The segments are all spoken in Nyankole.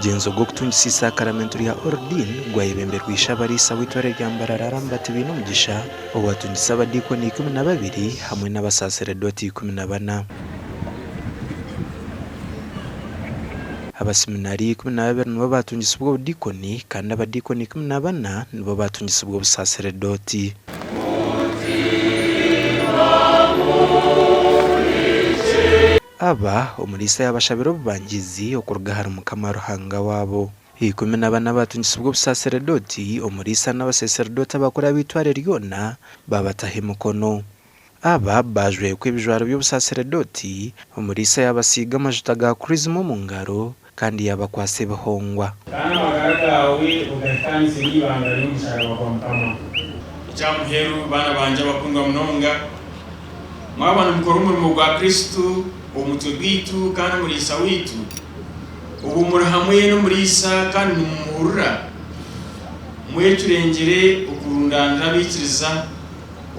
Omugyenzo gw'okutungisa eisakramentu rya Ordiini gwayebemberwa Ishe-abariisa w'eitware rya Mbarara Lambert Bainomugisha owatungisa abadiikoni 12 hamwe n'abasaseredooti 14. Abaseminariyo 12 nibo baatungisibwa obudiikoni kandi abadiikoni 14 nibo baatungisibwa obusaseredooti. Aba omuriisa yaabashabira obubangizi okuruga ahari Mukama Ruhanga waabo. 14 abaatungisibwa obusaseredooti, omuriisa n'abaseseredooti abakuru ab'eitware ryona baabataho emikono. Aba baajwekwa ebijwaro by'obusaseredooti, omuriisa yaabasiiga amajuta ga kurizmu omu ngaro kandi yaabakwatsa ebihongwa. Kandi amagara gaawe ogahikaanise n'eibanga ry'omusharaba gwa Mukama. Eky'aha muheru, baana bangye abakundwa munonga, mwaba nimukora omurimo gwa Kristo, omutwe gwaitu kandi omuriisa waitu, obwo muri hamwe n'omuriisa kandi nimumuhurira, mwecurengyere okurundaanira abaikiriza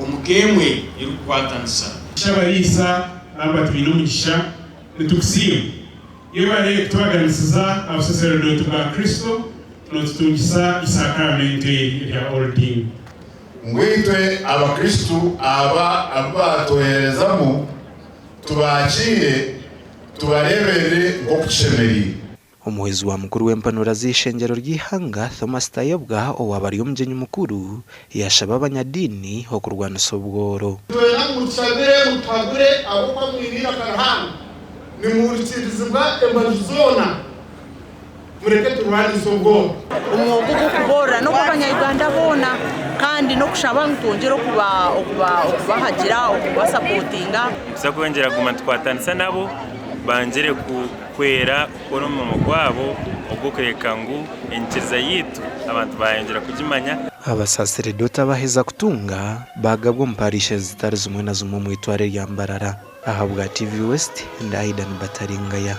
omu ka emwe erikukwatanisa. Ishe-abariisa Lambert Bainomugisha, nitukusiima. Yebare kutubaganisiza aha busaseredooti bwa Kristo notutungisa Isaakaramento eri erya Ordiini. Ngu itwe Abakristo aba abu baatwoherezamu tubaakiire, tubareeberere nk'oku kishemereire. Omuhwezi wa mukuru w'empanura z'eishengyero ry'eihanga, Thomas Tayebwa owaaba ari omugyenyi mukuru, yaashaba abanyadiini okurwanisa obworo. Twena ngu mutushabire, mutuhabure, ahabw'okuba mwine eiraka rihango, nimuhurikirizibwa embaju zoona. Mureke turwanise obworo. Omwoga ogw'okuboorora n'ogw'abanya-Uganda boona kandi n'okushaba ngu twongyere okubahagira, okubasapotinga. Nituza kwongyera kuguma nitukwatanisa nabo bangyere kuhwera kukora omurimo gwabo ogw'okureebeka ngu enyikiriza yaitu abantu baayongyera kugimanya. Abasaseredooti abaheza kutunga baagabwa omu parish ezitari zimwe na zimwe omu eitware rya Mbarara. Ahabwa TV West, ndi Aidan Bataringaya.